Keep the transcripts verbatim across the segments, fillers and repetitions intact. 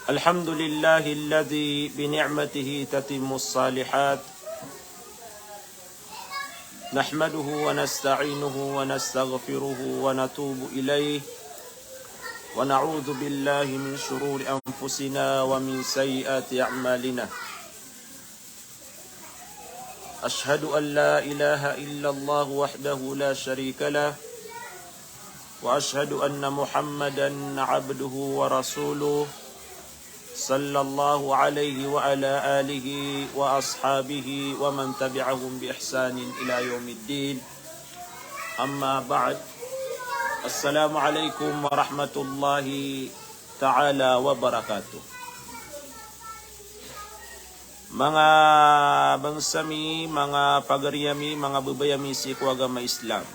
الحمد لله الذي بنعمته تتم الصالحات. نحمده ونستعينه ونستغفره ونتوب إليه، ونعوذ بالله من شرور أنفسنا ومن سيئات أعمالنا. أشهد أن لا إله إلا الله وحده لا شريك له، وأشهد أن محمدا عبده ورسوله، صلى الله عليه وعلى آله وأصحابه ومن تبعهم بإحسان إلى يوم الدين. أما بعد. السلام عليكم ورحمة الله تعالى وبركاته. Manga bangsa mi, manga pagari ami, manga babay ami sii ko agama Islam.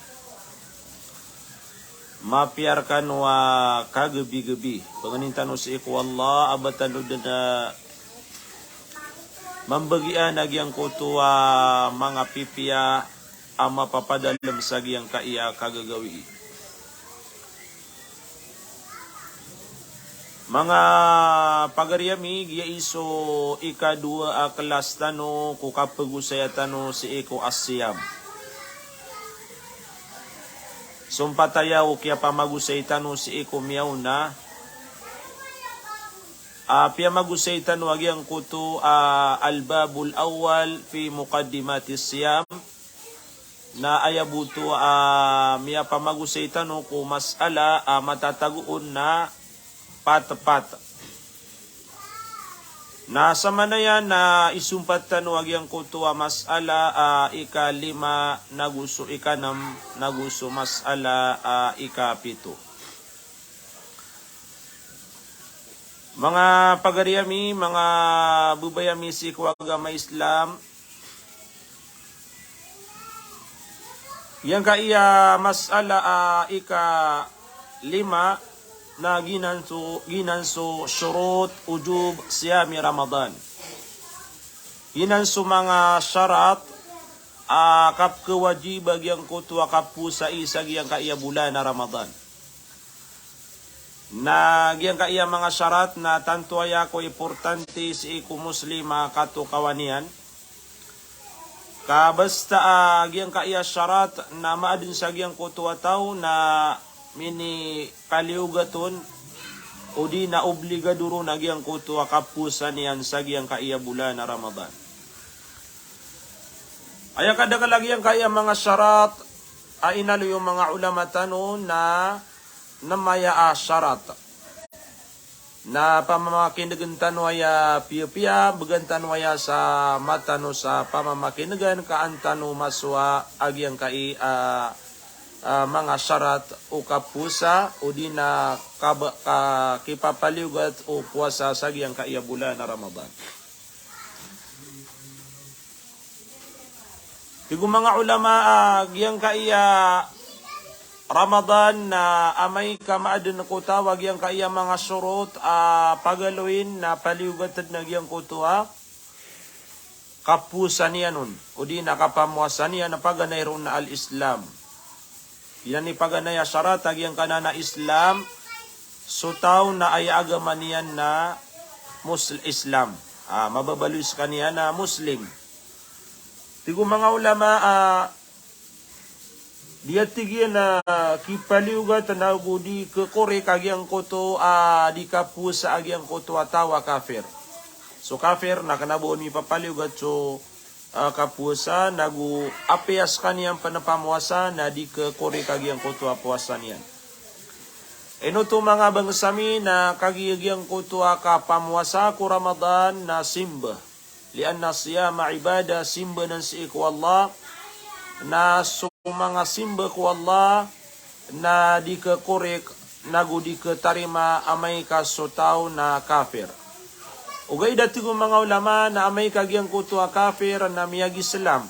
Mapiya rkano a kagabi-gabi. Pangnin tano sii ko Allah a ba tano dn a mambagian a giyangkoto a manga pipiya a mapapadalm sa giyangkaya kagagawii. Manga pagari ami, giya i so ikadowa a klas tano ko kapagosaya tano sii ko as-siyam. So mpataya o kiyapamagosay tano sii ko miyaona, a piyamagosay tano a giyangkoto a al-babul awwal fi muqaddimati siyam. Na aya bo oto a miyapamagosay tano ko masala a matatago on na patpat. Na samanaya na isompat tano a giyangkoto a masala a ikalima nago so ikanm nago so masala a ikapito. Manga pagari ami, manga babay ami sii ko agama Islam, giyangkaya masala a ikalima na giyanan so, giyanan so shurut wujub siyami Ramadan. Giyanan so manga sharat a kapkhawajib a giyangkoto a kapowasai sa giyangkaya bolan a Ramadan. Na giyangkaya manga sharat na tanto aya ko importante sii ko Muslim a katokawan iyan. Ka basta a giyangkaya sharat na maadn sa giyangkoto a taw na minipaliyogat on, odi na obligado ron a giyangkoto a kapowasa niyan sa giyangkaya bolan a Ramadan. Aya kadakl a giyangkaya manga sharat a inaloy o manga ulama tano na nm aya a sharat. Na pamamakinegn tano aya piyapiya, bgan tano aya sa mata tano sa pamamakinegan ka an tano masowa a giyangkai a, a, manga sharat o kapowasa, odi na kab-, ka-, kipapaliyogat o powasa sa giyangkai a bolan a Ramadan. Tig o manga ulama a giyangkaya Ramadan na amay ka maadn ko taw a giyangkaya manga shurut a pagaloyin na paliyogat dn a giyangkoto a kapowasa niyan on, odi na kapamowasa niyan a paganay ron na al-Islam. Giyanan i paganay a sharat a giyangkanan a Islam, so taw na aya agama niyan na Musl-, Islam. A, mababaloy skaniyan na Muslim. Tig o manga ulama a, di a tig iyan a kipaliyogat nago di khakorik a giyangkoto a di kapowasa a giyangkoto a taw a kafir. So kafir na kna ba on mipapaliyogat so a, kapowasa, nago apiya skaniyan pn a pamowasa na di khakorik a giyangkoto a powasa niyan. Ino oto manga bangsa mi na kagiya giyangkoto a kapamowasa ko Ramadan na simba. Lianna siyama ibadah, simba nan sii ko Allah, na so manga simba ko Allah, na di khakorik, nago di khatarima amay ka so taw na kafir. Ogaid a tig o manga ulama na amay ka giyangkoto a kafir na miyag-Islam,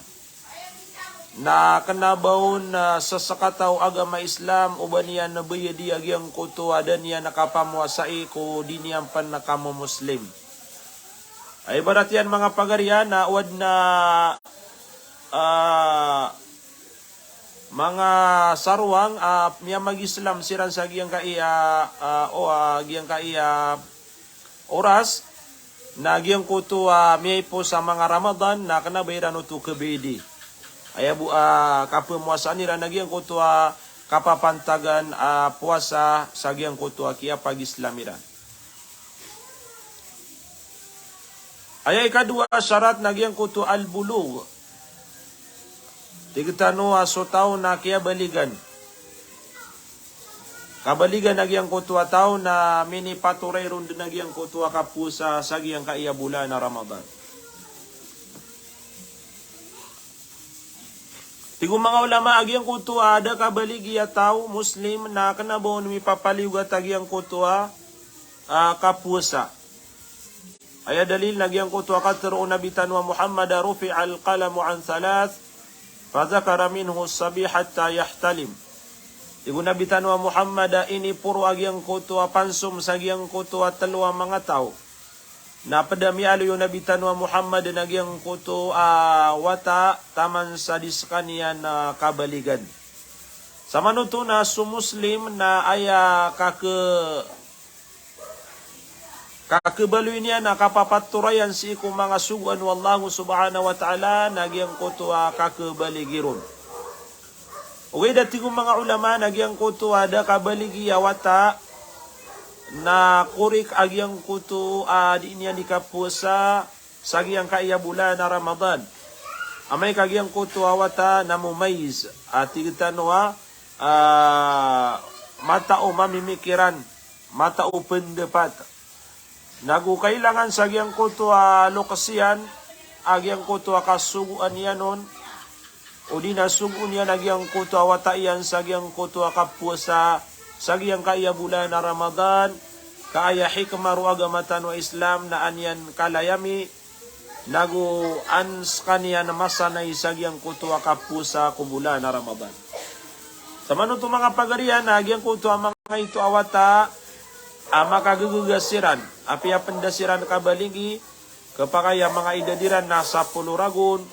na kna ba on na sa sakataw a agama Islam o ba niyan bayadi a giyangkoto a da niyan kapamowasai ko di niyan pn kamomuslim. Ay ibarat iyan manga pagariya na o adn a, a, manga sarwang a miyamag-Islam siran sa giyangkaya, a, o, a, giyangkaya oras na giyangkoto a miyaipos a manga Ramadan na kena ba iran oto kebidi. Aya bo a kapemowasaan iran na giyangkoto a kapapantagan a powasa sa giyangkoto a kiyapag-Islam iran. Aya ikadowa a sharat na giyangkoto al-bulugh. Tig tano a so taw na kiyabaligan. Kabaligan a giyangkoto a taw na minipatoray ron den a giyangkoto a kapowasa sa giyangkaya bolan a Ramadan. Tig o manga ulama a giyangkoto a da kabaligi a taw Muslim na kena ba on mipapaliyogat a giyangkoto a, a, kapowasa. Aya dalil na giyangkoto a katero o Nabi tano a Muhammad a rufi'al qalamu an thalath, fa dhakara minhu as-sabi hatta yahtalim. Tig o Nabi tano a Muhammad a iniporo a giyangkoto a pansom sa giyangkoto a telo a manga taw. Na ped a miyaaloy o Nabi tano a Muhammad na giyangkoto a wata taman sa di sekaniyan a kabaligan. Samanoto na so Muslim na aya kake- kakebaloy niyan a kapapatorayan sii ko manga sogoan o Allahu subhanahu wa ta'ala na giyangkoto a kakebaligi ron. Ogaid a tig o manga ulama na giyangkoto a da kabaligi a wata na korek a giyangkoto a di niyan di kapowasa sa giyangkaya bolan a Ramadan. Amay ka giyangkoto a wata na mumayyiz, a tig tano a, a, matao mamimikiran, matao pendapat. Nago kailangan sa giyangkoto a lokes iyan a giyangkoto a kasogoan iyan on, odi na sogoon iyan a giyangkoto a wata iyan sa giyangkoto a kapowasa sa giyangkaya bolan a Ramadan, ka aya hikmah ro agama tano a Islam na an iyan kalayami, nago an sekaniyan masanay sa giyangkoto a kapowasa ko bolan a Ramadan. Samanoto manga pagariya na giyangkoto a manga ito a wata a makagegega siran, apiya pen da siran kabaligi, kepakay a manga idad iran na sapolo ragon,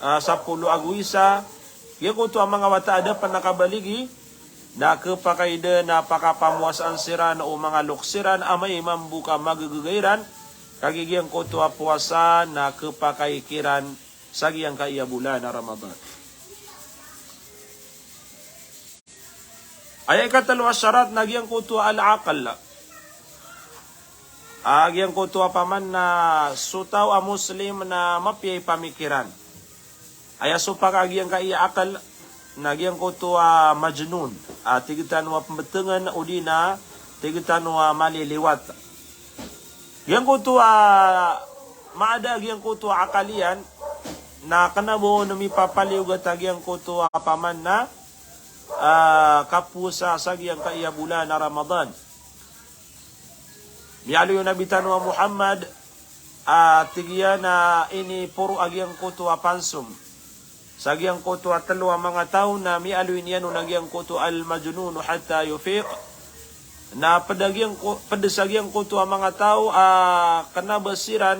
a, sapolo ago isa. Giyangkoto a manga wata a da pen a kabaligi, na kepakay den a pakapamowasaan siran o manga lokes iran amay mambo ka magegega iran, kagiya giyangkoto a powasa na kepakay kiran sa giyangkaya bolan a Ramadan. Aya ikatelo a sharat na giyangkoto a al-aql. A giyangkoto a paman na so taw a Muslim na mapiya i pamikiran. Aya sopak a giyangkaya aql na giyangkoto a majnun. A tig tano a pembetengen odi na tig tano a maliliwat. Giyangkoto a maada giyangkoto a aql iyan na kena ba on mipapaliyogat a giyangkoto a paman na, a, kapowasa sa giyangkaya bolan a Ramadan. Miyaaloy o Nabi tano a Muhammad, a, tig iyan a iniporo a giyangkoto a pansom sa giyangkoto a telo a manga taw na miyaaloy niyan on a giyangkoto al-majnun hatta yufiq. Na ped a giyangko-, ped sa giyangkoto a manga taw a kena ba siran,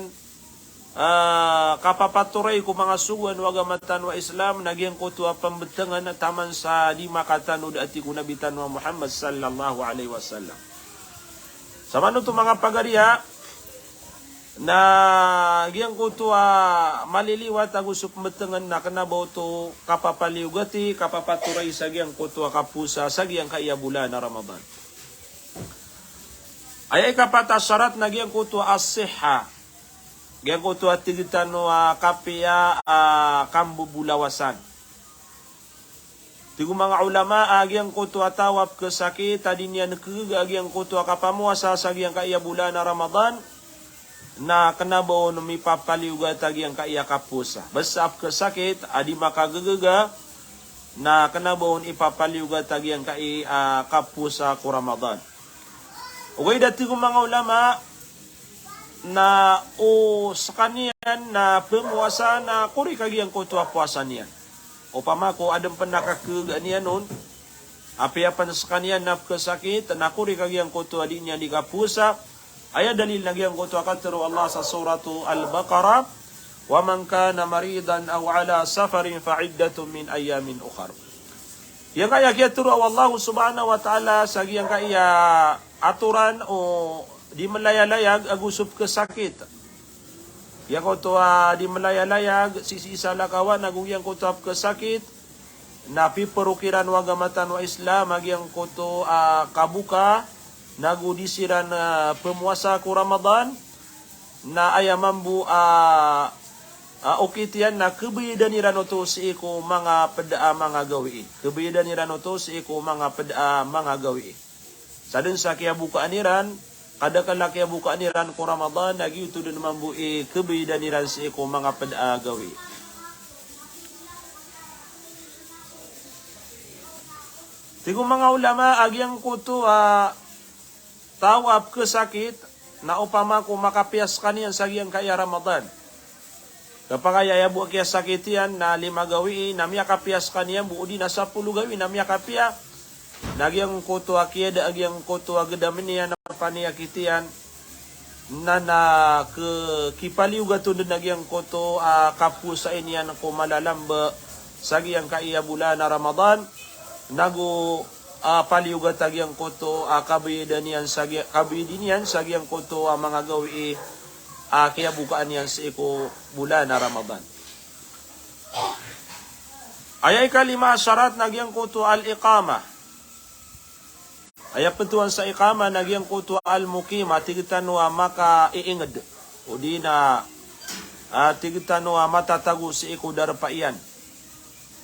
a, kapapatoray ko manga sogoan o agama tano a Islam na giyangkoto a pembetengen taman sa di makatanod a tig o Nabi tano a Muhammad sallallahu alaihi wasallam. Samanoto manga pagariya, na giyangkoto a maliliwat ago so pembetengen na kena ba oto kapapaliyogati, kapapatoray sa giyangkoto a kapowasa sa giyangkaya bolan a Ramadan. Aya ikapat a sharat na giyangkoto a as-sihha. Giyangkoto a tig tano a kapiya a kambobolawasan. Tig o manga ulama a giyangkoto a taw a pekesakit a di niyan kegega a giyangkoto a kapamowasa sa giyangkaya bolan a Ramadan, na kena ba on mipapaliyogat a giyangkaya kapowasa. Basta a pekesakit a di makagegega, na kena ba on ipapaliyogat a giyangkaya kapowasa ko Ramadan. Ogaid a tig o manga ulama na o sekaniyan na pemowasa na korek a giyangkoto a powasa niyan. Opama ko aden pen a kakegegaan iyan on, apiya pen sekaniyan na pekesakit na korek a giyangkoto a di niyan di kapowasa. Aya dalil na giyangkoto a katero o Allah sa Suratu Al-Baqarah, "Wa man kana maridan aw ala safarin fa iddatun min ayyamin ukhar." Giyangkaya kiyatero o Allah subhanahu wa ta'ala sa giyangkaya atoran o di mlayalayag ago so pkhasakit. Giyangkoto a di mlayalayag sii sa salakawan ago giyangkoto a pkhasakit, na piperok iran o agama tano a Islam a giyangkoto a kaboka, nago di siran, ah, pmowasa ko Ramadan, na aya mambo a, ah, okit iyan na khabayadan iran oto sii ko manga pd a manga gawii. Khabayadan iran oto sii ko manga pd a manga gawii. Sadn sa kiyabokaan iran, kadakl a kiyabokaan iran ko Ramadan, na giyoto dn mambo i khabayadan iran sii ko manga pd a gawii. Tig o manga ulama a giyangkoto a taw a pkhasakit, na opama ko makapiya skaniyan sa giyangkaya Ramadan. Kapakay aya bo a kiyasakit iyan na lima gawii na miyakapiya skaniyan bo, odi na sapolo gawii na miyakapiya. Na giyangkoto a kiyada a giyangkoto a gdam iyan a paniyakit iyan, na, na khe-, khipaliyogat on dn a giyangkoto a kapowasa iyan ko malalamba sa giyangkaya bolan a Ramadan, nago, ah, paliyogat a giyangkoto a kabayadan iyan sa giya-, kabayadi niyan sa giyangkoto a manga gawii a kiyabokaan iyan sii ko bolan a Ramadan. Aya ikalima a sharat na giyangkoto al-iqamah. Aya ptowan sa iqamah na giyangkoto al-muqim, a tig tano a makaiingd. Odi na, ah, tig tano a matatago sii ko darpa iyan.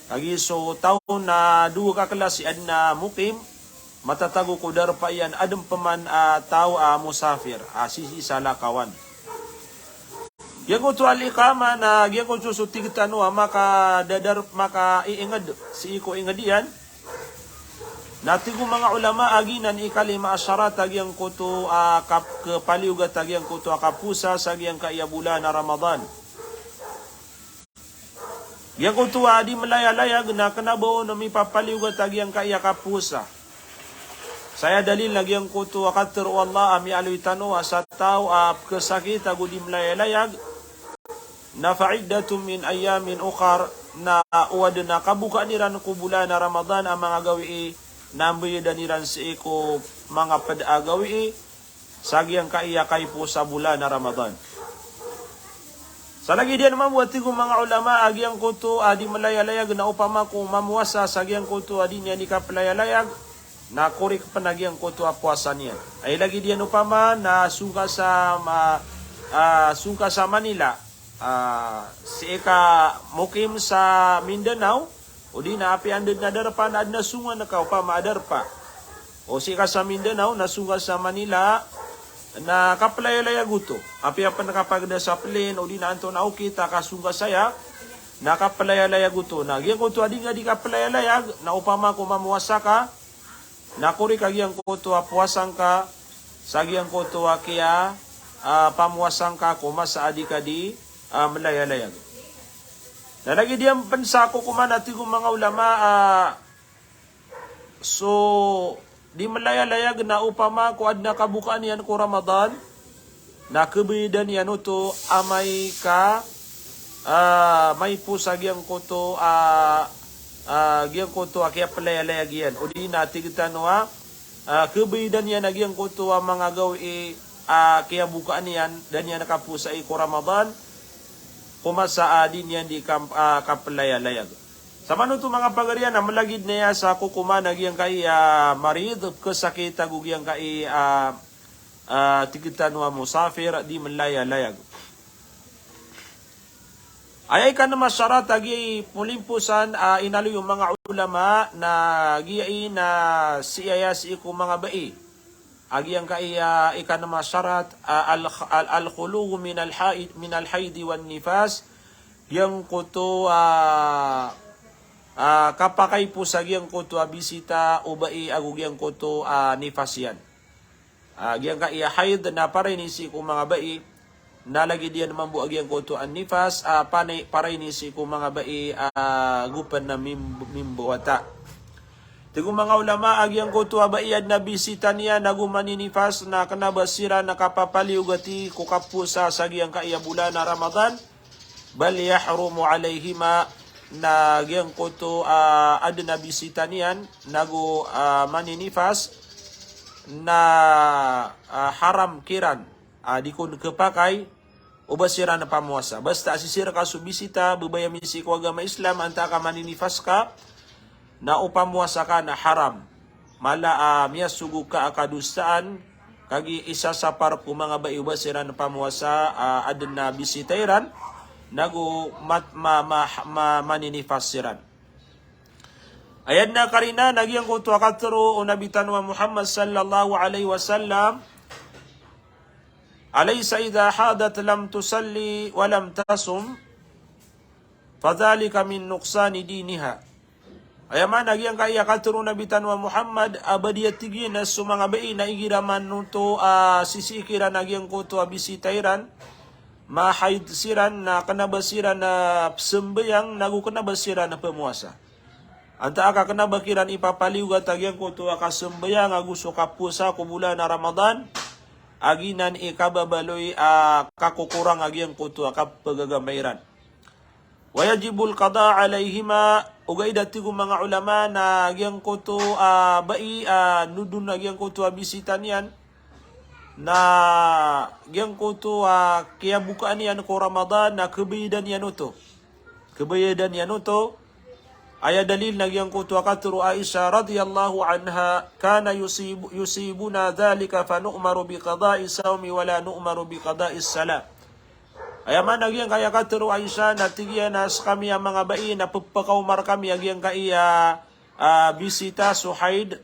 Kagiya so taw na dowa ka klasi, adn a muqim, matatago ko darpa iyan, adn pman a taw a musafir, a sii sa salakawan. Giyangkoto al-iqamah na giyangkoto so tig tano a makadadar-, makaiingd sii ko ingd iyan. Na tig o manga ulama a giyanan i kalima a sharat a giyangkoto a kap-, khapaliyogat a giyangkoto a kapowasa sa giyangkaya bolan a Ramadan. Giyangkoto a di mlayalayag na kna ba on mipapaliyogat a giyangkaya kapowasa. Sa aya dalil na giyangkoto a katharo o Allah a miyaaloy tano a sa taw a pkhasakit ago di mlayalayag, na fa iddatun min ayyamin ukhar, na o adn a kabokaan iran ko bolan a Ramadan a manga gawii, na mbayadan iran sii ko manga pd a gawii, sa giyangkaya kaiposa bolan a Ramadan. Sa lagid iyan mambo a tig o manga ulama a giyangkoto a di mlayalayag na opama ko mamowasa sa giyangkoto a di niyan di kaplayalayag, na korek pn a giyangkoto a powasa niyan. Ay lagid iyan opama na song ka sa ma-, ah, song ka sa Manila, ah, sii ka mukim sa Mindanao, odi na apiya anda dn a darpa na adn a songan ka opama a darpa. O sii ka sa Mindanao, na song ka sa Manila, na kaplayalayag oto. Apiya pn kapagda sa plane, odi na antonaa okit a kasong ka saya, na kaplayalayag oto. Na giyangkoto a di nga di kaplayalayag, na opama ko mamowasa ka, na korek a giyangkoto a powasa ngka, sa giyangkoto a kiya, ah, pamowasa ngka ko masa a di ka di, ah, mlayalayag. Na lagid iyan pn sa kokoman a tig o manga ulama, ah, so di mlayalayag na opama ko adn a kabokaan iyan ko Ramadan, na khabayadan iyan oto amay ka, ah, maiposa giyangkoto, ah, ah, giyangkoto a kiyaplayalayag iyan. Odi na tig tano a, ah, khabayadan iyan a giyangkoto a manga gawii a kiyabokaan iyan, da niyan kapowasai ko Ramadan, ko masa a di niyan di kam-, ah, kaplayalayag. Sa manoto manga pagarian a mlagid na iya sa kokoman a giyangkai a marid, khasakit ago giyangkai a, ah, tig tano a musafir, di mlayalayag. Aya ikanm a sharat a giya i polimposan a inaloy o manga ulama na giya i na sii aya sii ko manga bai. A giyangkai a ikanm a sharat a al-, al-, al-khulu min al-haid, min al-haid wan nifas. Giyangkoto a, a, kapakaiposa giyangkoto a bisita o bai ago giyangkoto a nifas iyan. A, giyangkai a haid na para ini sii ko manga bai, na lagid iyan mambo a giyangkoto a nifas, a, panay, para ini sii ko manga bai, a, go pn a mim-, mimbawata. Tig o manga ulama a giyangkoto a bai a adn a bisita niyan ago maninifas na kna ba siran na kapapaliogati ko kapowasa sa giyangkai a bolan a Ramadan. Bal yahrumu alaihima, na giyangkoto a adn a bisita niyan nago, a, maninifas, na, ah, haram kiran, ah, di kon khapakay o ba siran pamowasa. Basta a sisii rka so bisita, babay ami sii ko agama Islam, antaa ka maninifas ka, na o pamowasa ka na haram. Mala a miyasogo ka a kadosaan, kagiya isasapar ko manga bai o ba siran pamowasa, ah, adn a bisita iran, nago mat-, ma-, ma-, ma-, maninifas siran. Aya dn a karina na giyangkoto a katharo o Nabi tano a Muhammad sallallahu alaihi wasallam, "Alaysa idha hadat lam tusalli wa lam tasum, fadhalika min nuqsani diniha." Aya maana giyangkai a katharo o Nabi tano a Muhammad, a ba di a tig iyan a so manga bai na igira man oto a sisii kiran a giyangkoto a bisita iran, mahaid siran, na kna ba siran a pzambayang, nago kna ba siran a pmowasa. Antaa ka kna ba kiran ipapaliyogat a giyangkoto a kasambayang ago so kapowasa ko bolan a Ramadan, a giyanan i kababaloy a kakokorang a giyangkoto a kapagagama iran. Wa yajibul qada alayhima, ogaid a tig o manga ulama na giyangkoto a bai a nodon a giyangkoto a bisita niyan, na giyangkoto a kiyabokaan iyan ko Ramadan na khabayadan iyan oto. Khabayadan iyan oto. Aya dalil na giyangkoto a katharo o Aisha radhiyallahu anha, "Kana yusib-, yusibuna dhalika fa nu'maru bi qada'i sawmi wa la nu'maru bi qada'i salah." Aya maana giyangkai a katharo o Aisha na tig iyan a skami a manga bai na pphakaoma rkami a giyangkai a, a, bisita so haid,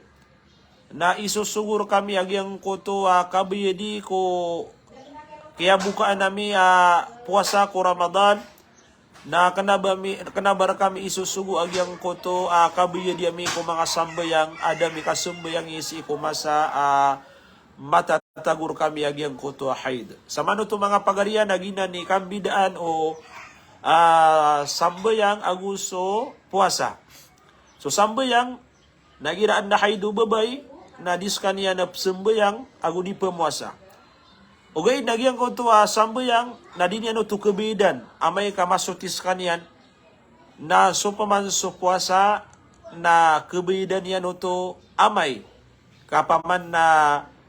na isosogo rkami a giyangkoto a kabayadi ko kiyabokaan ami a powasa ko Ramadan, na kna ba mi, kna ba rkami isosogo a giyangkoto a kabayadi ami ko manga sambayang a da ami kasambayangi sii ko masa a matatago rkami a giyangkoto a haid. Samanoto manga pagariya na giyanan i kambidaan o, a, sambayang ago so powasa. So sambayang, na igira adn a haid o babay, na di skaniyan a pzambayang ago di pmowasa. Ogaid na giyangkoto a sambayang, na di niyan oto khabayadan, amay ka masoti skaniyan, na so paman so powasa, na khabayadan iyan oto amay ka paman na,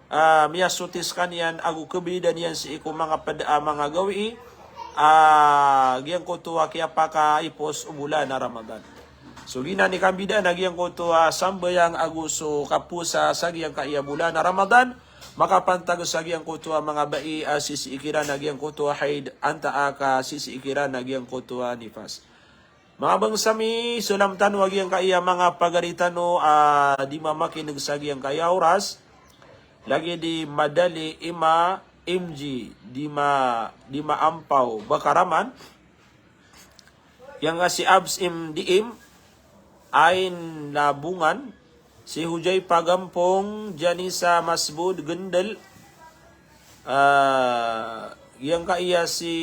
a, miyasoti skaniyan ago khabayadan iyan sii ko manga pd a manga gawii, a, giyangkoto a kiyapakaipos o bolan a Ramadan. So giyanan i kambidaan a giyangkoto a sambayang ago so kapowasa sa giyangkai a bolan a Ramadan, makapantag sa giyangkoto a manga bai a sisii kiran a giyangkoto a haid, antaa ka sisii kiran a giyangkoto a nifas. Manga bangsa mi, so lam tano a giyangkai a manga pagari tano a di mamakineg sa giyangkai a oras, lagid i Madali Ima M G, di ma, di maampaw Bakaraman, giyangkai si Abs M D M, Ain Labungan, si Hujay Pagampong, Janisa Masbud Gendel, a, giyangkai a si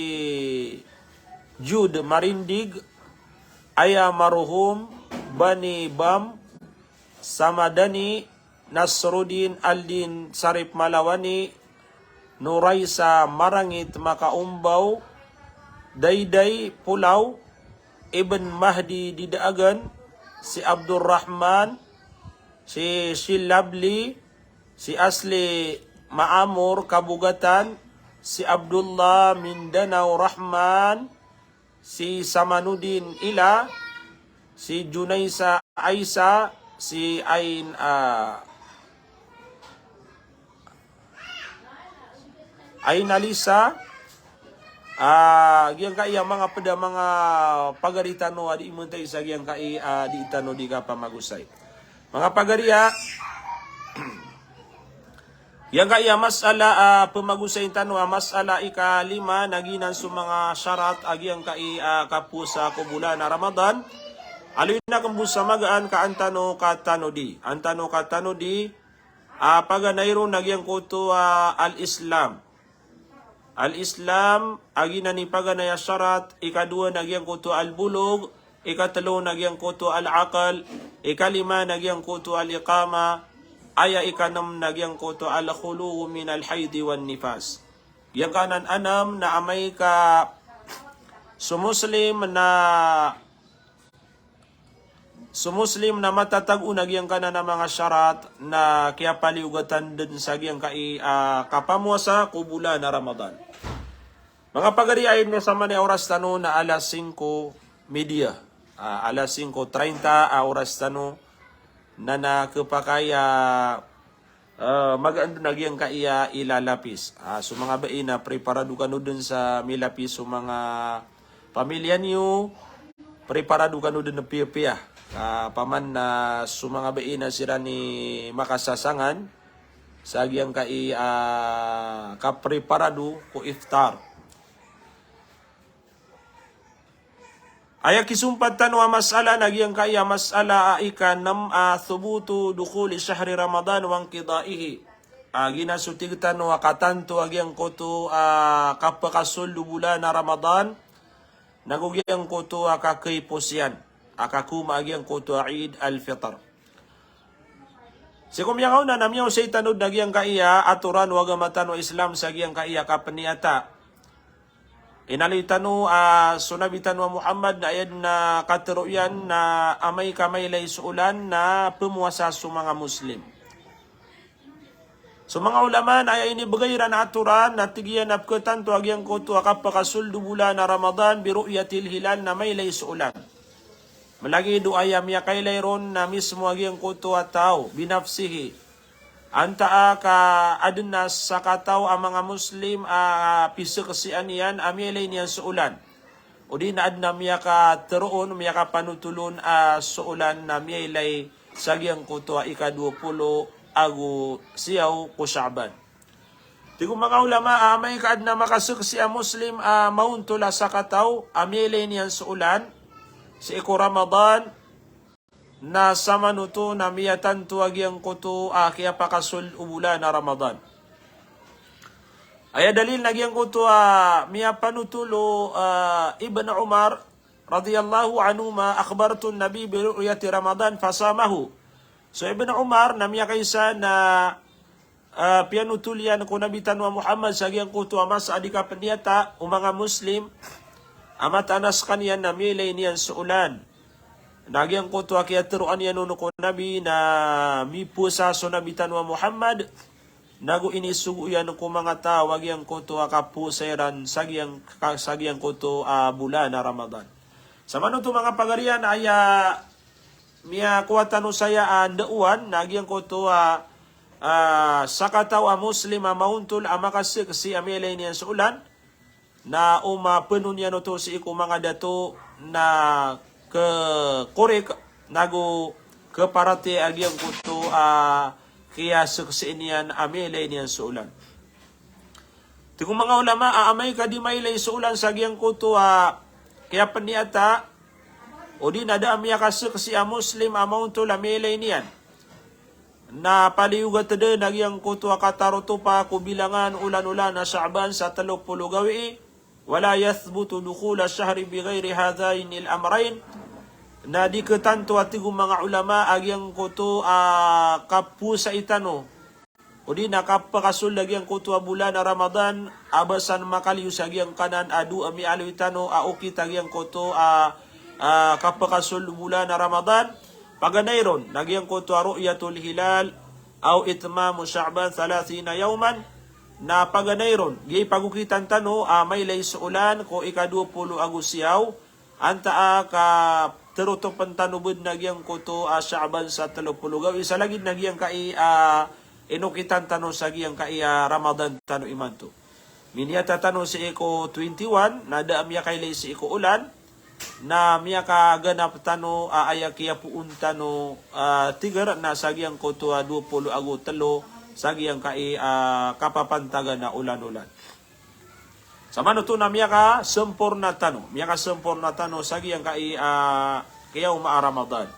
Jude Marindig, Aya Maruhum, Bani Bam, Samadani, Nasruddin, Aldin Sarip Malawani, Nuraisa Marangit Makaumbaw, Dayday Pulaw, Ibn Mahdi Didaagan, si Abdul Rahman, si Shilabli, si Asli Maamur Kabugatan, si Abdullah Mindanao Rahman, si Samanudin Ila, si Junaisa Aisa, si Ain, a, Ain Alisa, a, giyangkai a manga pd a manga pagari tano a di imantai sa giyangkai a di tano di kapamagosay. Manga pagari a, giyangkai a masala a pamagosayin tano a masala ikalima na giyanan so manga sharat a giyangkai a kapowasa ko bolan a Ramadan. Aloy na kmbo sa magaan ka an tano katanodi. An tano katanodi a paganay ron na giyangkoto a al-Islam. Al-Islam, a giyanan i paganay a sharat, ikadowa na giyangkoto al-bulugh, ikatlo na giyangkoto al-aql, ikalima na giyangkoto al-iqamah, aya ikanem na giyangkoto al-khulu' min al-hayd wan nifas. Giyangkanan anem na amay ka so Muslim na So Muslim na matatago na giyangkanan a manga sharat na kiyapaliogatan den sa giyangkai a kapamowasa ko bolan a Ramadan. Manga pagari, aya ini saman i oras tano na alas singko media. Ah, alas singko treinta a oras tano na na kepakay a Ah, magaan den a giyangkai a ilalapis. Ah, so manga bai na preparado kano den sa milapis so manga pamilya niyo, preparado kano den piyapiya. Ah, paman na so manga bai na siran i makasasangan sa giyangkai a kapreparado ko iftar. Aya kisompat tano a masala na giyangkai a masala a ikanem a thubutu dukhuli shahri Ramadan wa inqidaihi. A giya na so tig tano a katanto a giyangkoto a kapakasold o bolan a Ramadan, nago giyangkoto a kakeipos iyan, a kakoma a giyangkoto a Eid al-Fitr. Sii ko miyakaona na miyaosay tano den a giyangkai a atoran o agama tano a Islam sa giyangkai a kapeniyata. Inaloy tano a so Nabi tano a Muhammad na aya den a katero iyan na amay ka mailay so olan na pemowasa so manga Muslim. So manga ulama na aya inibegay iran a atoran na tig iyan a peketanto a giyangkoto a kapakasold o bolan a Ramadan bi ru'yatil hilal na mailay so olan. Malagid o aya miyakailay ron na mismo a giyangkoto a taw, bi nafsihi. Antaa ka aden a sakataw a manga Muslim a piseksian iyan a miyailay niyan so olan. O di na aden a miyakateroon, miyakapanotolon a so olan na miyailay sa giyangkoto a ikadowa polo ago siyaw ko Sha'ban. Tig o manga ulama a amay ka aden a makaseksi a Muslim a maontol a sakataw a miyailay niyan so olan sii ko Ramadan, na samanoto na miyatanto a giyangkoto a kiyapakasold o bolan a Ramadan. Aya dalil na giyangkoto a miyapanotol o, ah, Ibn Umar radiyallahu anhuma, akhbartu an-Nabi bi ru'yati Ramadan fasamahu. So Ibn Umar na miyakaisa na ah, piyanotol iyan ko Nabi tano a Muhammad sa giyangkoto a masa a di kapeniyata o manga Muslim a mataan a sekaniyan na miyailay niyan so olan. Na giyangkoto a kiyateroan iyan on ko Nabi na mipowasa so Nabi tano a Muhammad, nago inisogo iyan ko manga taw a giyangkoto a kapowasa iran sa giyang-, ka-, sa giyangkoto a bolan a Ramadan. Samanoto manga pagarian aya miyakowa tano saya a ndaowan na giyangkoto a, ah, sakataw a Muslim a maontol a makaseksi a miyailay niyan so olan, na o mapeno niyan oto sii ko manga dato na kekorik nago keparatiyaya a giyangkoto a kiyaseksi niyan a miyailay niyan so olan. Tig o manga ulama a amay ka di mailay so olan sa giyangkoto a kiyapeniyata, o di na da a miyakaseksi a Muslim a maontol a miyailay niyan, na paliyogat den a giyangkoto a katarotopa ko bilangan olan-olan a Sha'ban sa telo polo gawii, wala yathbutu dukhul ash-shahri bi ghayri hadhainil amrayn, na di ketanto a tig o manga ulama a giyangkoto a kapowasai tano o di na kapakasold a giyangkoto a bolan a Ramadan a ba san makaliyo sa giyangkanan a dowa a miyaaloy tano a okit a giyangkoto a, a, kapakasold o bolan a Ramadan. Paganay ron na giyangkoto a ru'yatul hilal aw itmamu Sha'ban thalathina yawman. Na paganay ron, giyai pagokitan tano a mailay so olan ko ikadowa polo ago siyaw, antaa ka terotopen tano bo den a giyangkoto a Sha'ban sa telo polo gawii sa lagid na giyangkai a inokitan tano sa giyangkai a Ramadan tano imanto. Miniyata tano sii ko twenty-one, na da a miyakailay sii ko olan, na miyakaganap tano a aya kiyapoon tano a tiger na sa giyangkoto a dowa polo ago telo sa giyangkai a kapapantagan a olan-olan. Samanoto na miyakasemporna tano, miyakasemporna tano sa giyangkai a kiyawma a Ramadan.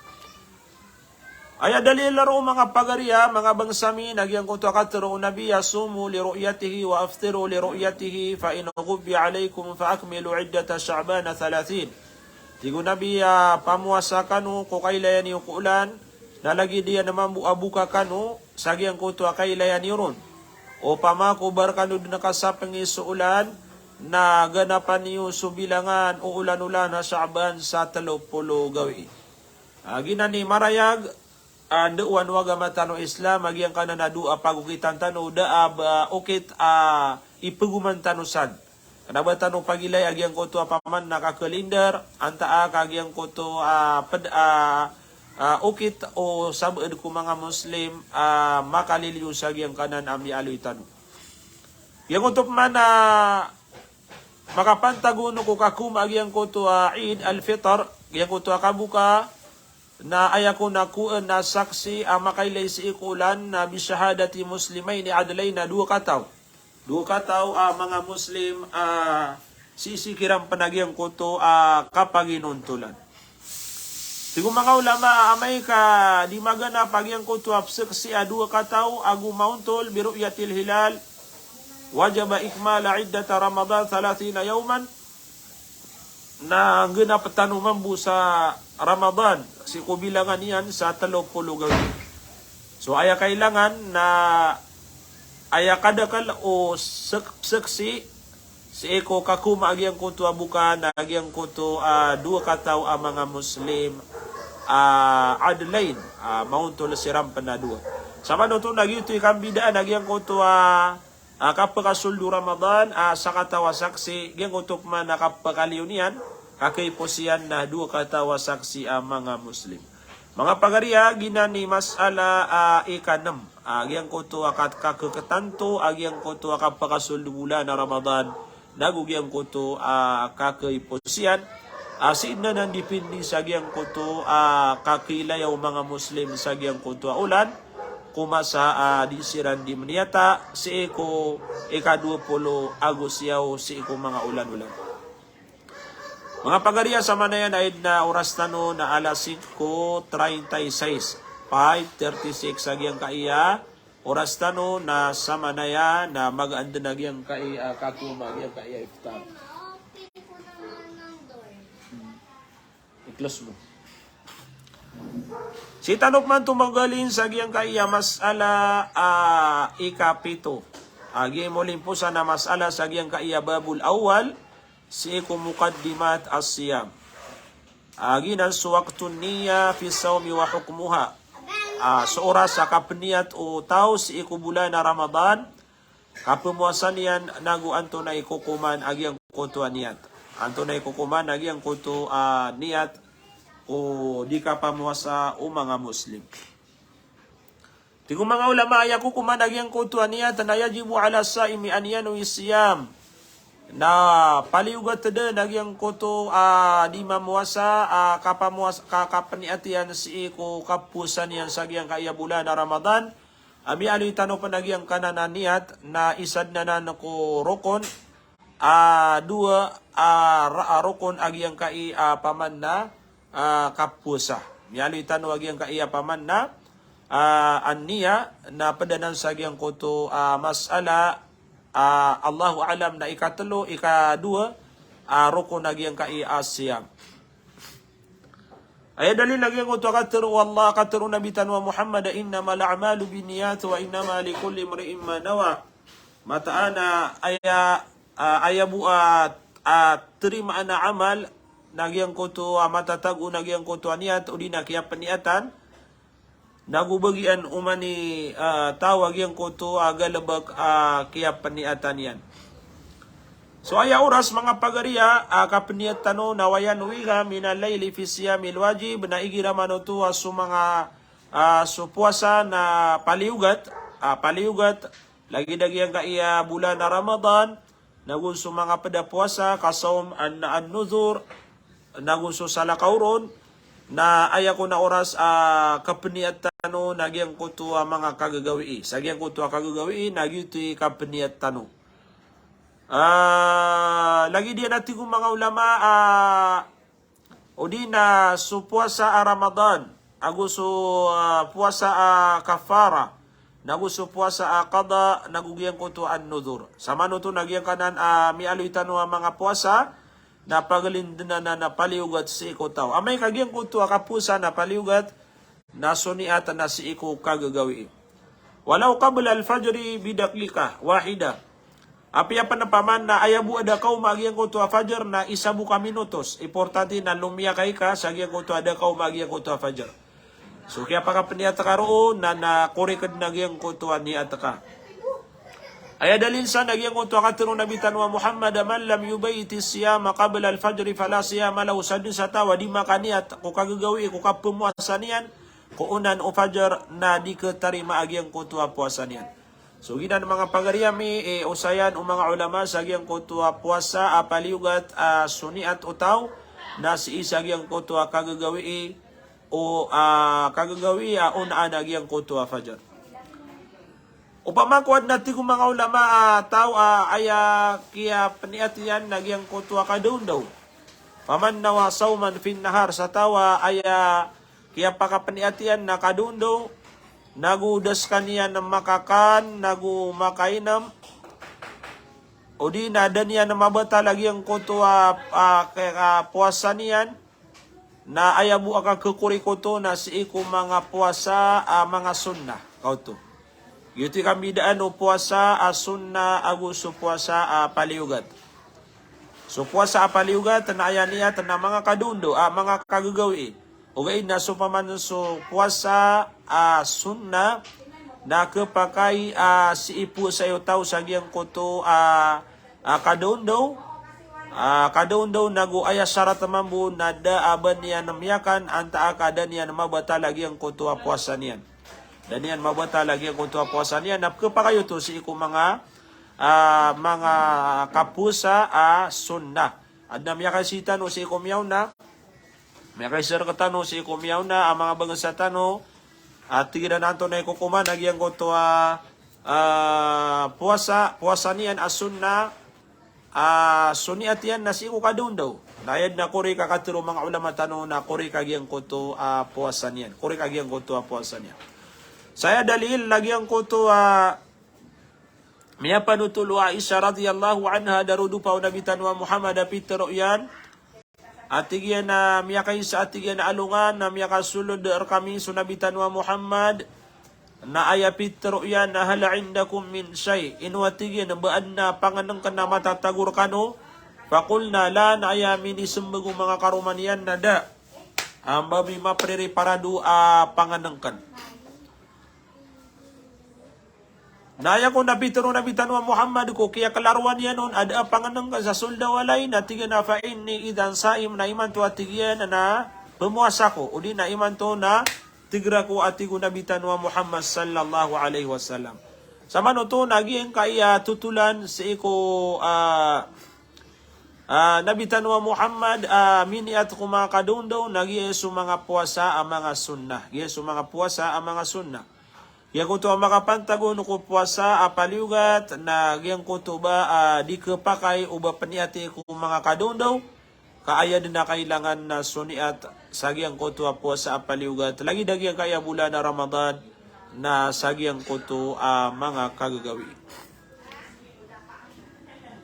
Aya dalil roo manga pagariya, manga bangsa mi, na giyangkoto a katero o Nabi, "Sumu li ru'yatihi wa aftiru li ru'yatihi, fa in ghubbiya alaykum fa akmilu iddata Sha'bana thalathin." Tig o Nabi a, "Pamowasa kano ko kailayan iyo ko olan, na lagid iyan mambo a boka kano sa giyangkoto a kailayan iyo ron. Opama ko bar kano den kasapengi so olan, na ganapan iyo so bilangan o olan-olan a Sha'ban sa telo polo gawii." A, giyanan i marayag a, da o ano agama tano Islam a giyangkanan a dowa a pagokitan tano, da a ba okit a ipegoman tano san. Kena ba tano pagilay a giyangkoto a paman na kakalender, antaa ka giyangkoto a ped a, a okit o sabaad ko manga Muslim a makaliliyo sa giyangkanan a miyaaloy tano. Giyangkoto paman a makapantag on ko kakoma a giyangkoto a Eid al-Fitr, giyangkoto a kaboka, na aya ko na kowan a saksi a makailay sii ko olan na bi shahadati muslimaini adlayn, na dowa kataw. Dowa kataw a manga Muslim a sisii kiran pen a giyangkoto a kapaginontolan. Tig o manga ulama a amay ka di maganap a giyangkoto a pesaksi a dowa kataw ago maontol bi ru'yatil hilal, wajaba ikmal iddata Ramadan thalathina yawman, na nggenap tano mambo sa Ramadan, sii ko bilangan iyan sa telo polo gawii. So aya kailangan na aya kadakel o sek-, saksi sii ko kakoma a giyangkoto a boka na giyangkoto a dowa kataw a manga Muslim a adlayn, a maontol siran pen a dowa. Samanoto na giyoto i kambidaan a giyangkoto a a kapekasold o Ramadan a sakataw a saksi, giyangkoto peman a kapekaliyo niyan, kakeipos iyan na dowa kataw a saksi a manga Muslim. Manga pagariya, giyanan i masala a ikanem a giyangkoto a kat-, kakeketanto a giyangkoto a kapekasold o bolan a Ramadan, nago giyangkoto a kakeipos iyan a sii den anan dipindi sa giyangkoto a kakeilaya o manga Muslim sa giyangkoto a olan, ko masa a di siran di meniyata sii ko ikadowa polo ago siyaw sii ko manga olan-olan. Manga pagariya, samanaya na aya den a oras tano na alas singko treinta y seis, five thirty-six a giyangkai a oras tano, na samanaya na magaan den a giyangkai a kakoma a giyangkai a iftar. I-close mo. Sii tano peman tomagalin sa giyangkai a masala a ikapito. A giya i molimposan a masala sa giyangkai a babul awwal, sii ko muqaddimat as-siyam. A giyanan so waqtun niyya fi sawmi wa hukmuha. A so oras a kapeniyat o taw sii ko bolan a Ramadan, kapemowasa niyan, nago antonaa i kokoman a giyangkoto a niyat. Antonaa i kokoman a giyangkoto a niyat o di kapamowasa o manga Muslim. Tig o manga ulama, aya kokoman a giyangkoto a niyat na yajibu ala saimi an yanwi siyam. Na paliyogat den a giyangkoto a di mamowasa a kapamowas-, ka-, kapeniyat iyan sii ko kapowasa niyan sa giyangkai a bolan a Ramadan. A miyaaloy tano pen a giyangkanan a niyat na isa den anan ko rokon a dowa a ra-, a rokon a giyangkai a paman na a kapowasa. Miyaaloy tano a giyangkai a paman na a an-niyya, na ped anan sa giyangkoto a masala a Allahu a'lam na ikatelo, ikadowa a rokon a giyangkai a siyam. Aya dalil a giyangkoto a katharo o Allah, katharo o Nabi tano a Muhammad a, "Innamal a'malu binniyat wa innama likulli imri'in ma nawa." Mataan a aya, a, aya bo a, a, terimaan a amal na giyangkoto a matatago na giyangkoto a niyat odi na kiyapeniyatan, nago bagian oman i, a, taw a giyangkoto a galebek a kiyapeniyatan iyan. So aya oras, manga pagariya, a kapeniyat tano na wa yanwiha minal layli fi siyamil wajib, na igira man oto a so manga, a, so powasa na paliyogat, a, paliyogat, lagid a giyangkai a bolan a Ramadan, nago so manga ped a powasa, ka sawm an, an-nudhur, nago so salakaw ron, na aya kon a oras a kapeniyat tano na giyangkoto a manga kagagawii. Sa giyangkoto a kagagawii, na giyoto i kapeniyat tano. A, lagid iyan a tig o manga ulama a, odi na so powasa a Ramadan, ago so, a, powasa a kaffara, nago so powasa a qada, nago giyangkoto a an-nudhur. Samanoto na giyangkanan a miyaaloy tano a manga powasa, na pagalin den anan a paliyogat sii ko taw. Amay ka giyangkoto a kapowasa na paliyogat, na so niyat na sii ko kagagawii. Walaw qablal fajri bidaqiqah wahidah. Apiya pn opama na aya bo a da ka oma a giyangkoto a fajar na isa bo ka minutos. Importante na lomiyakay ka sa giyangkoto a da ka oma a giyangkoto a fajar. So kiyapakapeniyat ka roo na, na korek dn a giyangkoto a niyat ka. Aya dalil san a giyangkoto a katharo o Nabi tano a Muhammad, "Man lam yubayyit as-siyama qabla al-fajr fala siyama lahu." Sadn sa taw a di makaniyat ko kagagawii ko kapphowasa niyan ko onan o fajar na di khatarima a giyangkoto a powasa niyan. So giyanan manga pagari ami, eh, osayan o manga ulama sa giyangkoto a powasa a paliyogat a so niyat o taw na sii sa giyangkoto a kagagawii o, ah, kagagawii a onaan a giyangkoto a fajar. Opama ko adn a tig o manga ulama a taw a aya kiyapeniyat iyan na giyangkoto a kadaondaw. Faman nawa sawman fin nahar, sa taw a aya kiyapakapeniyat iyan na kadaondaw, nago da skaniyan makakan, nago makainm, odi na da niyan mabatal a giyangkoto a, a, ke-, a, powasa niyan, na aya bo a kakhakorek oto na sii ko manga powasa a manga sunnah. Kaoto. Giyoto i kambidaan o powasa a sunnah ago so powasa a paliyogat. So powasa a paliyogat na aya niyat na manga kadaondaw, a manga kagagawii. Ogaid na so paman so powasa a sunnah na khapakay a sii powasai o taw sa giyangkoto a, a kadaondaw, a kadaondaw nago aya sarat mambo na da a ba niyan miyakan antaa ka da niyan mabatal a giyangkoto a powasa niyan. Da niyan mabatal a giyangkoto a powasa niyan, na khapakay oto sii ko manga, a, manga kapowasa a sunnah. Adn a miyakaisa tano sii ko miyaona, miyakaisa rktano sii ko miyaona a manga bangsa tano, a tig iran a antonaa i kokoman a giyangkoto a, a, powasa, powasa niyan a sunnah, a, so niyat iyan na sii ko kadaondaw. Na aya dn a korek a katharo o manga ulama tano na korek a giyangkoto a powasa niyan. Korek a giyangkoto a powasa niyan. Sa aya dalil a giyangkoto a miyapanotol o Aisha radhiyallahu anha, darodopa o Nabi tano a Muhammad a pitharo iyan. A tig iyan a miyakaisa a tig iyan a alongan na miyakasolod rkami so Nabi tano a Muhammad. Na aya pitharo iyan na, "Hal indakum min shay'?" Ino a tig iyan ba adn a pangnngkn a matatago rkano? Faqulna la, na aya minismbag o manga karoma niyan na da. Amba mi mapririparado a pangnngkn. Na aya kon a pitharo o Nabi tano a Muhammad ko kiyaklarowan iyan on a da a pangnngkn sa sold a walay, na tig iyan a, "Fa inni idhan sa'im," na imanto a tig iyan na pmowasa ko, odi na imanto na tigra ko, a tig o Nabi tano a Muhammad sallallahu alaihi wasallam. Samanoto na giyangkaya totolan sii ko, a, a, Nabi tano a Muhammad a miniyat ko manga kadaondaw, na giya so manga powasa a manga sunnah. Giya so manga powasa a manga sunnah. Giyangkoto a makapantag on ko powasa a paliyogat, na giyangkoto ba, a, di khapakay o ba pniyati ko manga kadaondaw, ka aya dn a kailangan na so niyat sa giyangkoto a powasa a paliyogat, lagid a giyangkaya bolan a Ramadan, na sa giyangkoto a manga kagagawii.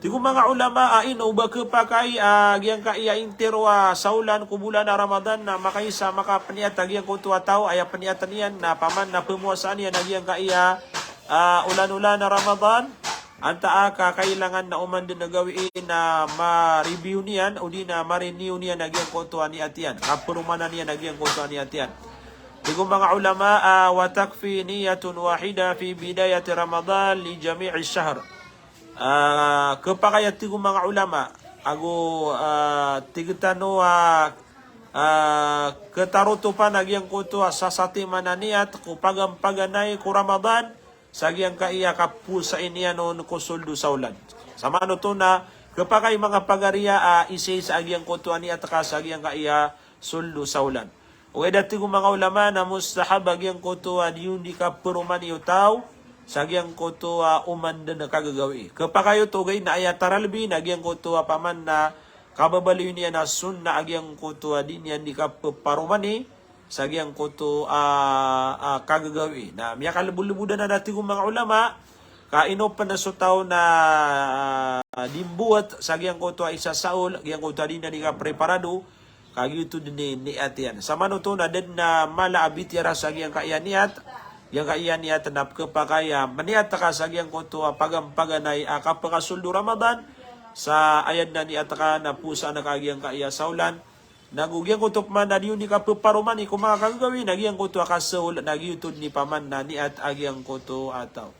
Tig o manga ulama a ino ba khapakay a giyangkaya intiro a saolan ko bolan a Ramadan na makaisa makapniyat a giyangkoto a taw, aya pniyat iyan na paman na pmowasaan iyan a giyangkaya, a, olan-olan a Ramadan, antaa ka kailangan na oman dn a gawii na ma-review niyan, odi na ma-renew niyan a giyangkoto a niyat iyan. Kapromanan iyan a giyangkoto a niyat iyan. Tig o manga ulama a, "Wa takfi niyyatun wahida fi bidayati Ramadan li jami'i shahr." A, khapakay a tig o manga ulama, ago, a, tig tano a, a, khatarotopan a giyangkoto a sasatiman a niyat ko paganpaganay ko Ramadan, sa giyangkaya kapowasai niyan on ko sold o saolan. Samanoto na khapakay manga pagari a, a, isaisa a giyangkoto a niyat ka sa giyangkaya sold o saolan. Ogaid a tig o manga ulama na mustahab a giyangkoto a di on di kapromani o taw sa giyangkoto a oman dn a kagagawii. Khapakay oto ogaid na aya taralbi na giyangkoto a paman na kababaloy niyan a sunnah a giyangkoto a di niyan di kapromani sa giyangkoto a, a, kagagawii. Na miyakalbolbodan a tig o manga ulama ka ino pn so taw na, a, di mbowat sa giyangkoto a isa saol, giyangkoto a di niyan di kapreparado, ka giyoto dn i niyat iyan. Samanoto na da dn a mala a bitiyara sa giyangkaya niyat, giyangkaya niyat na pkhapakay a maniyat ka sa giyangkoto a pagampaganay a kapakasold o Ramadan, sa aya dn a niyat ka na phosan ka giyangkaya saolan, nago giyangkoto pman na di on i kaphaparomani ko manga kagagawii, na giyangkoto a kasold, na giyoto dn i pman na niyat a giyangkoto a taw.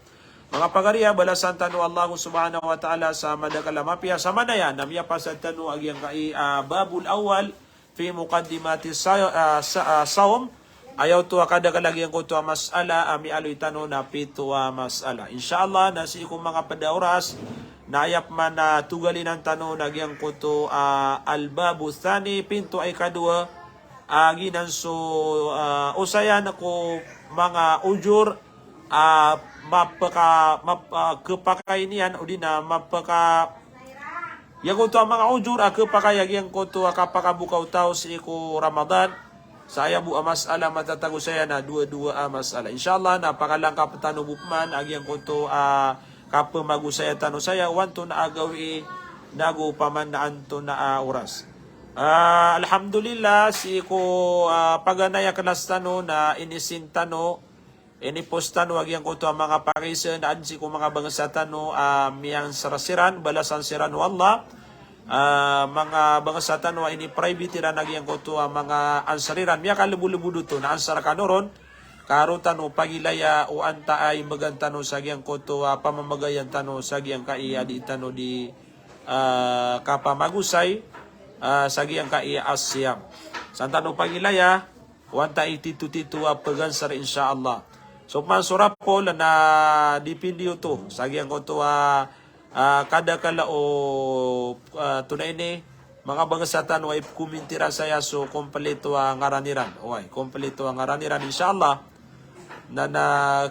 Manga pagariya, balasan tano o Allah subhanahu wa ta'ala sa madakl a mapiya. Sa manaya na miyapasad tano a giyangkai a babul awwal fi muqaddimati sa-, ah, sa-, ah, sawm. Aya oto a kadakl a giyangkoto a mas'ala a miyaaloy tano na pito a mas'ala. Insha Allah, na sii ko manga pd a oras, na aya pman a togalinan tano na giyangkoto a al-babu thani, pinto a ikadowa, a giyanan so, ah, osayan ko manga ujur a mapka-, map-, ah, khapakay niyan, odi na mapka-, giyangkoto a manga ujur a khapakay a giyangkoto a kapakaboka o taw sii ko Ramadan. Sa aya bo a mas'ala matatago saya na dowa-dowa a mas'ala. Insha Allah, na pakalangkap tano bo pman a giyangkoto a kapmagosaya tano saya o antonaa a gawii nago pman na antonaa a oras. Ah, alhamdulillah, sii ko, ah, paganay a klas tano na inisin tano, inipost tano a giyangkoto a manga pakisn, adn sii ko manga bangsa tano a miyansar siran, balasan siran o Allah. Ah, manga bangsa tano a ini-private iran a giyangkoto a manga ansar iran, miyakalbolbod oto, na ansar kano ron, ka roo tano pagilaya o antaa i mbgan tano sa giyangkoto a pamamagayan tano sa giyangkai a dii tano di, ah, kapamagosay, ah, sa giyangkai a siyam. San tano pagilaya o antaa i titotito a pgansar, insha Allah. So pman so rapol na dipindi oto sa giyangkoto a, ah, kadakl o, ah, tonaa ini, manga bangsa tano a ipkominti ran saya so kompleto a ngaran iran. Oway, kompleto a ngaran iran, insha Allah. Na, na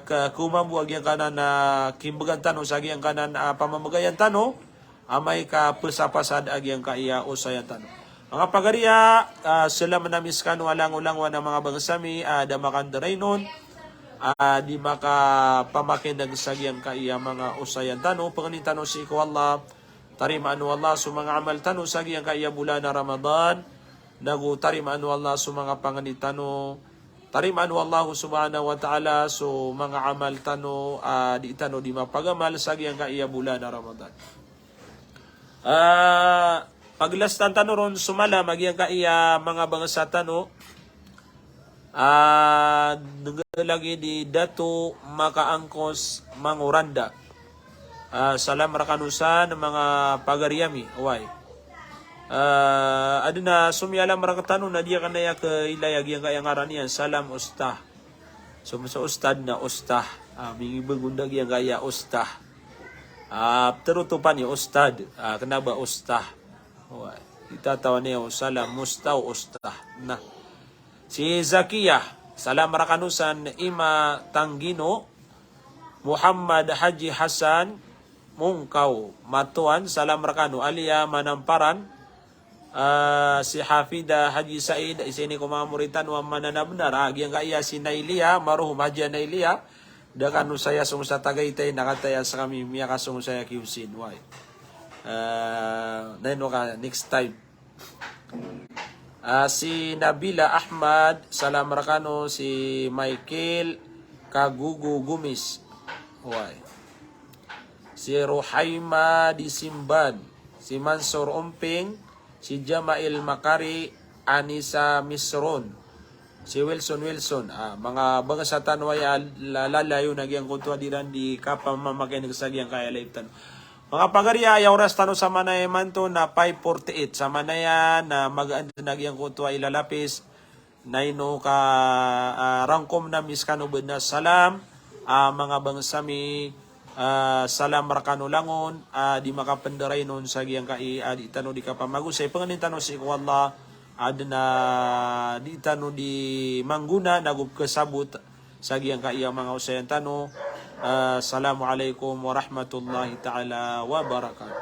ka-, khaoma bo a giyangkanan a kimbgan tano sa giyangkanan a pamamagayan tano, amay ka psapasad a giyangkaya osayan tano. Manga pagariya, ah, salam ami skano a langolangon a manga bangsa mi, ah, da makandarainon, ah, di makapamakineg sa giyangkaya manga osayan tano, pangnin tano sii ko Allah, tarimaan o Allah so manga amal tano sa giyangkaya bolan a Ramadan, nago tarimaan o Allah so manga pangni tano, tarimaan o Allah subhanahu wa ta'ala so manga amal tano, ah, dii tano di mapagamal sa giyangkaya bolan a Ramadan. Ah, paglastan tano ron so malam a giyangkaya manga bangsa tano, ah, dngg lagid i Dato Makaangkos Mangoranda. Ah, salam rkano san manga pagari ami, oway. Ah, adn a somiyalam rktano na di akn aya kailay a giyangkaya ngaran iyan, salam ustah. So, so ustad na ustah. Ah, mingibg on da giyangkaya ustah. Ah, ptharotopan i ustad. Ah, kna ba ustah. Oway. Itatawan iyo salam ustah, ustah. Na. Si Zakiya, salam rkano san Ima Tanggino, Muhammad Haji Hasan, Mongkaw, Matuan, salam rkano, Alia Manamparan, ah, si Hafida Haji Said, isa ini ko manga morit tano a mananabnar, ah, giyangkaya si Nailia, marhum Haji Nailia, da kano saya song sa Tagaytay, na kataya skami miyakasong saya ki Husin, oway. Ah, na ino ka, next time. Ah, si Nabila Ahmad, salam rkano, si Michael Kagugo Gumis. Oway. Si Ruhaima Disimban, si Mansur Omping, si Jamail Makari, Anisa Misron, si Wilson Wilson. Ah, manga bangsa tano aya la-, lalayon a giyangkoto a di ran di kapamamakineg sa giyangkaya live tano. Manga pagari, aya oras tano sa manaya imanto na five forty-eight. Sa manaya na magaan dn a giyangkoto a ilalapis. Na ino ka, ah, rangkom ami skano bd na salam, ah, manga bangsa mi, ah, salam rkano langon, ah, di makapndarainon sa giyangkai a di tano di kapamagosay. Pangnin tano sii ko Allah, adn a di tano di manggona nago pkhasabot sa giyangkaya manga osayan tano. Ah, assalamu alaikum warahmatullahi ta'ala wabarakatuh.